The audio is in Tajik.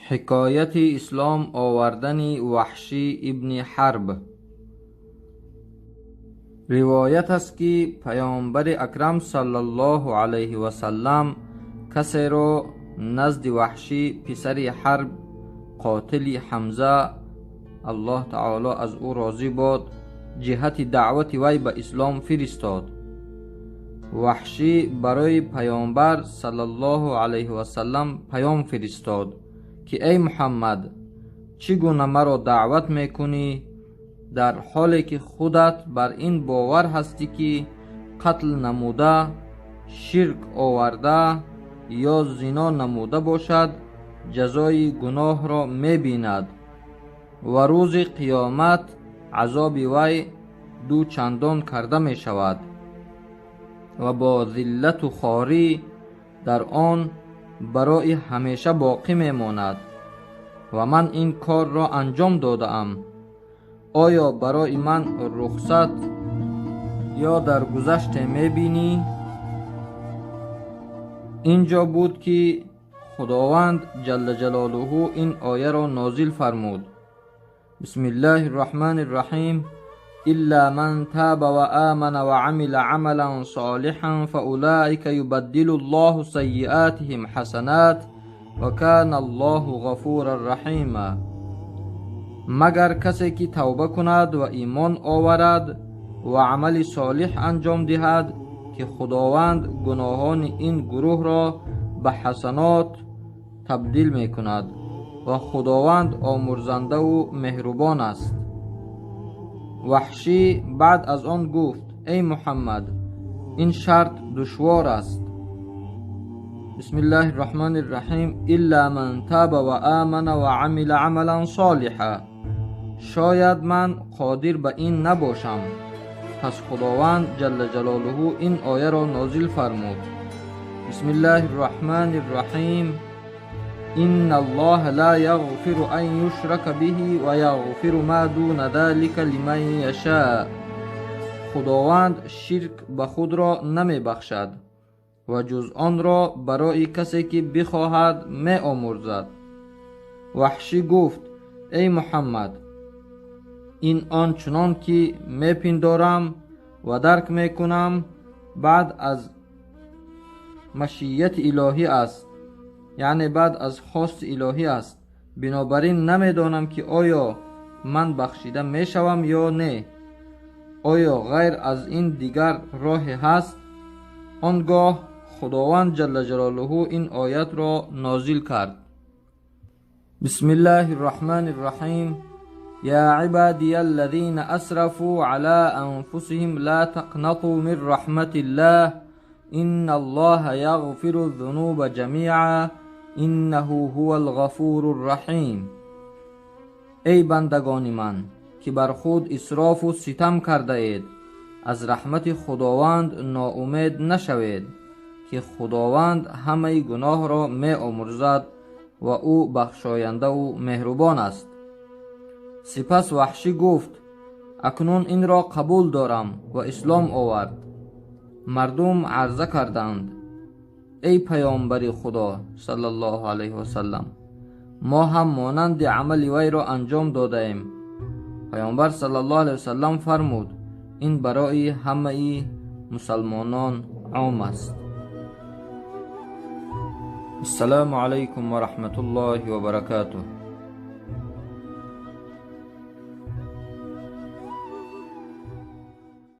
Ҳикояти ислом овардани Ваҳшӣ ибни Ҳарб. Ривоят аст, ки Паёмбари Акрам саллаллоҳу алайҳи васаллам касеро назди Ваҳшӣ писари Ҳарб, қотили Ҳамза, Аллоҳ таоло аз ӯ розӣ бод, ҷиҳати даъвати вай ба ислом фиристод. Ваҳшӣ барои Паёмбар саллаллоҳу алайҳи васаллам паём фиристод, ки эй Муҳаммад, чӣ гуна маро даъват мекунӣ, дар ҳоле ки худат бар ин бовар ҳастӣ, ки қатл намуда, ширк оварда ё зино намуда бошад, ҷазои гуноҳро мебинад ва рӯзи қиёмат азоби вай ду чандон карда мешавад ва бо зиллату хорӣ дар он барои ҳамеша боқӣ мемонад, ва ман ин корро анҷом додаам. Оё барои ман рухсат ё даргузаште мебинӣ? Ин ҷо буд, ки Худованд ҷалла ҷалолуҳу ин ояро нозил фармуд: Бисмиллаҳи рраҳмани рраҳим. إلا من تاب وآمن وعمل عملا صالحا فأولئك يبدل الله سيئاتهم حسنات وكان الله غفورا رحيما. Магар касе ки тавба кунад ва имон оварад ва амали солиҳ анҷом диҳад, ки Худованд гуноҳони ин гурӯҳро ба ҳасанот табдил мекунад ва Худованд омурзандаву меҳрубон аст. Ваҳшӣ баъд аз он гуфт: эй Муҳаммад, ин шарт душвор аст. Бисмиллаҳи рраҳмани рраҳим. إلا من تاب وآمن وعمل عملا صالحا. Шояд ман қодир ба ин набошам. Пас Худованд ҷалла ҷалолуҳу ин ояро нозил фармуд: Бисмиллаҳи рраҳмани рраҳим. إن الله لا يغفر أن يشرك به ويغفر ما دون ذلك لمن يشاء. Худованд ширк ба худро намебахшад ва ҷуз онро барои касе ки бихоҳад, меомурзад. Ваҳшӣ гуфт: эй Муҳаммад, ин он чунон ки мепиндорам ва дарк мекунам, баъд аз машияти илоҳӣ аст, яъне баъд аз хости илоҳӣ аст. Бинобар ин намедонам, ки оё ман бахшида мешавам ё не. Оё ғайр аз ин дигар роҳе ҳаст? Он гоҳ Худованд ҷалла ҷалолуҳу ин оятро нозил кард: Бисмиллаҳи рраҳмани рраҳим. يا عبادي الذين أسرفوا على أنفسهم لا تقنطوا من رحمة الله إن الله يغفر الذنوب جميعا إنه هو الغفور الرحيم. Эй бандагони ман, ки бар худ исрофу ситам кардаед, аз раҳмати Худованд ноумед нашавед, ки Худованд ҳамаи гуноҳро меомурзад ва ӯ бахшояндаву меҳрубон аст. Сипас Ваҳшӣ гуфт: акнун инро қабул дорам, ва ислом овард. Мардум арза карданд: эй Паёмбари Худо саллаллоҳу алайҳи васаллам, мо ҳам монанди амали вайро анҷом додаем. Паёмбар саллаллоҳу алайҳи васаллам фармуд: ин барои ҳамаи мусалмонон ом аст. Ассалому алайкум ва раҳматуллоҳи ва баракатуҳ.